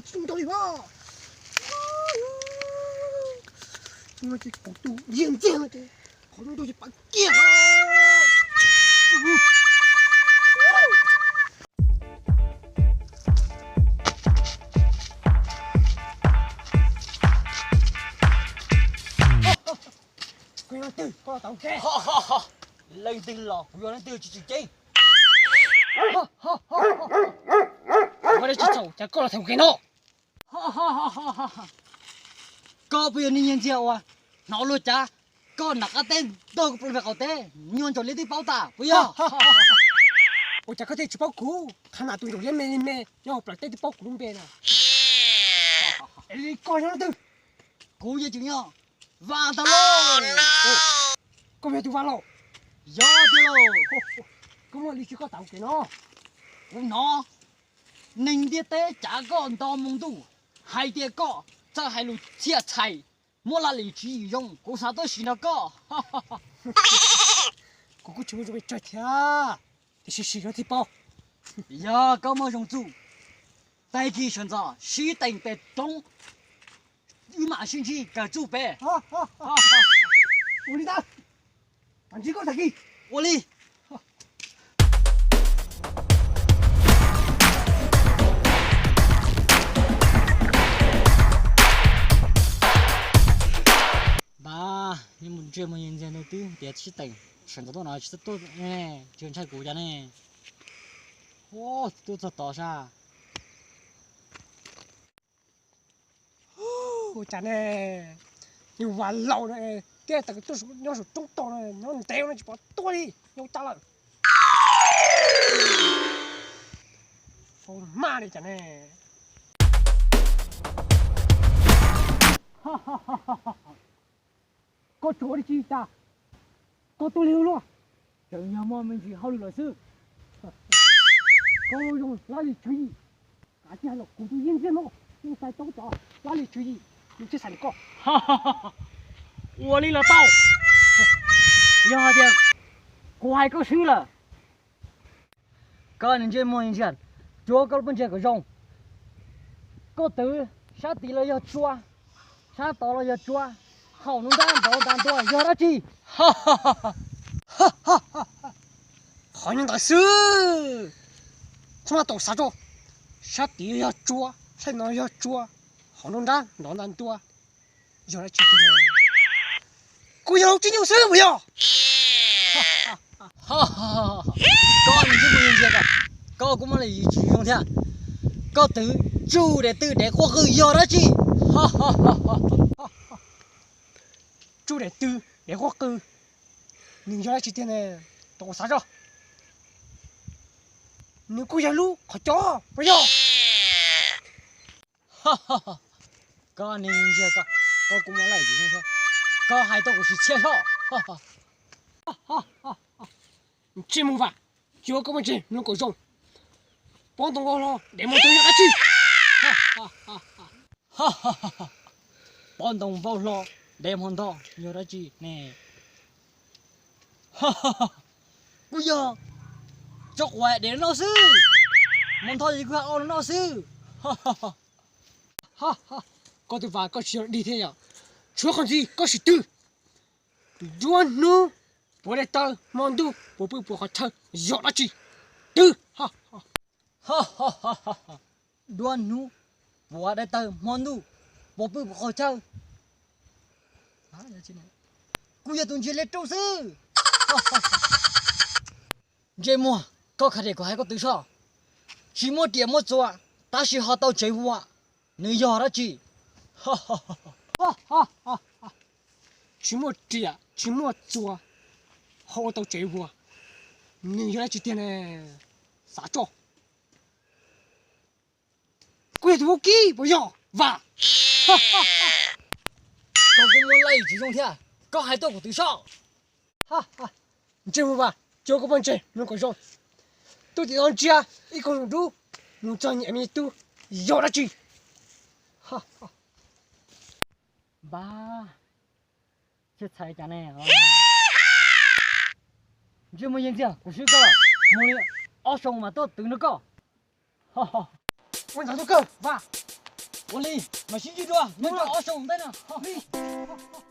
tsis nrog li os. Kuv tus Yias Ntxiag no ces qhov no ces pab kiag. Kuv yog leej twg, koj los tham kuv kev. Leej twg los kuv yog leej twg tsis tsim ceeb. Ua dab tsi txhaum cas koj los tham kuv kev no? Koj puas yog niag Yias Ntxiag uas hnov luag cav koj nram qab teb tuaj pw pem qaum teb, nyuag ntsaum liab twb paub tas puas yog? Ua cas koj thiaj tsis paub kuv? Qhov no tus ntsaum liab me li me nyob hauv plawv teb twb paub kuv lub npe na. Es koj yog leej twg? Kuv yog tus yog Vam Tag Lauj. Koj yog tus Vam Lauj? Yog tiag lauj. Koj muaj li tsis koj tham kuv kev no. Kuv hnov neeg ntiaj teb cav koj nto moo ntuj, hais tias koj txawj hais lus txhiaj txhais, muaj laj lim tswv yim zoo, kuv xav tuaj sim nrog koj. Kuv kuj tsis muaj zoo pes tsawg thiab, tiam sis sim no thiaj paub. Yog koj muaj zoo txuj, tag kis sawv ntxov sib teem pem roob, wb mam sib ntsib kawg txuj pem. Ua li ntawd, mam ntsib koj tag kis. Ua li. Npab, ntsej muag Yias Ntxiag ntawd twb tias sib teem sawv ntxov tuaj no tsis tuaj, tsis ntshai kuv cas ne. Tuaj txog tod sas. Ua cas ne, yus Vam Lauj no, thiaj tawm tuaj nyob saum roob tog no, nyob ntev no tsis pom tuaj li, nyob cas lawm. Fau maj li cas ne. Koj tsuas ua dab tsi cas koj tuaj lig ua luaj? Tseem yog muaj me ntsis hauj lwm lawm xwb. Koj zoo laj lim tswv yim, kav tsij hais los kuv tus Yias Ntxiag no, yeej xaiv tau cov laj lim tswv yim, nws thiaj xaiv koj. Ua li los tau, yog hais tias kuv hais koj swb lawm. Koj niag ntsej muag Yias Ntxiag, cuab koj lub pob ntseg kom zoo. Koj twv sab tid los yog tsua, sab tod los yog tsua, haum nruab nrab nrov ntas ntua yog dab tsi? Qhov nyob ntawd xwb, txhob maj tau xav tso. Sab tid yog tsua, sab no yog tsua, haum nruab nrab nrov ntas ntua yog dab tsi tiag? Kuj yog lub tsib nyuj xwb puas yog? Koj niag ntsej muag Yias Ntxiag, koj kuj muaj laj lim tswv yim zoo thiab. Koj twv tsuj daim tw daim quaj qw yog dab tsi? Tsuj daim tw daim quaj qw, nws yog dab tsi tiag ne? Tau kuv xav tso. Nws kuj yog lub qhov cos puas yog? Koj niag Ntxiag, koj kuj muaj laj lim tswv yim zoo thiab, koj hais tau kuv sim txhiaj hlo. Ntsej muag Vam, cuab koj pob ntseg mloog kom zoo. Pob ntoo vau hlo daim mog ntog yog dab tsi? Pob ntoo vau hlo daim mog ntog yog dab tsi ne? Kuj yog tso quav daim no noj xwb, mog ntog ces kuj ha o no noj xwb. Koj tus Vam koj tsis yog dig thiab yom? Tshuav qhov ntxiv koj sim twg? Nruab hnub puav daim tawv, hmo ntuj puas pw puas qhov chaw yog dab tsi? Twg? Nruab hnub puav daim tawv, hmo ntuj puas pw puas qhov chaw. Kuj yog tus ntsia li rau xwb. Ntsej muag, koj khav riam kuv hais koj twv soj. Tsis muaj riam muaj txuas, tab sis ho tau tsev vuas, nws yog dab tsi? Tsis muaj riam tsis muaj txuas, ho ua tau tsev vuas, nws yog dab tsi tiag ne? Xav tso. Kuj yog tus vaub kib puas yog Vam? Koj kuj muaj laj lim tswv yim zoo thiab, koj hais tuaj kuv twv soj. Ntsej muag Vam, cuab koj pob ntseg mloog kom zoo. Tuaj tim no ntsia ib koog dub, mus txog nyiam me tub yog dab tsi? Npab, txhiaj txhais cas ne. Ntsej muag Yias Ntxiag, kuv swb koj lawm, mus li ob xyoo mas tuaj twv nrog koj. Ua ntawd tuaj kawg Vam. Ua li, mas sib ntsib dua, nyob rau ob xyoos ntej no.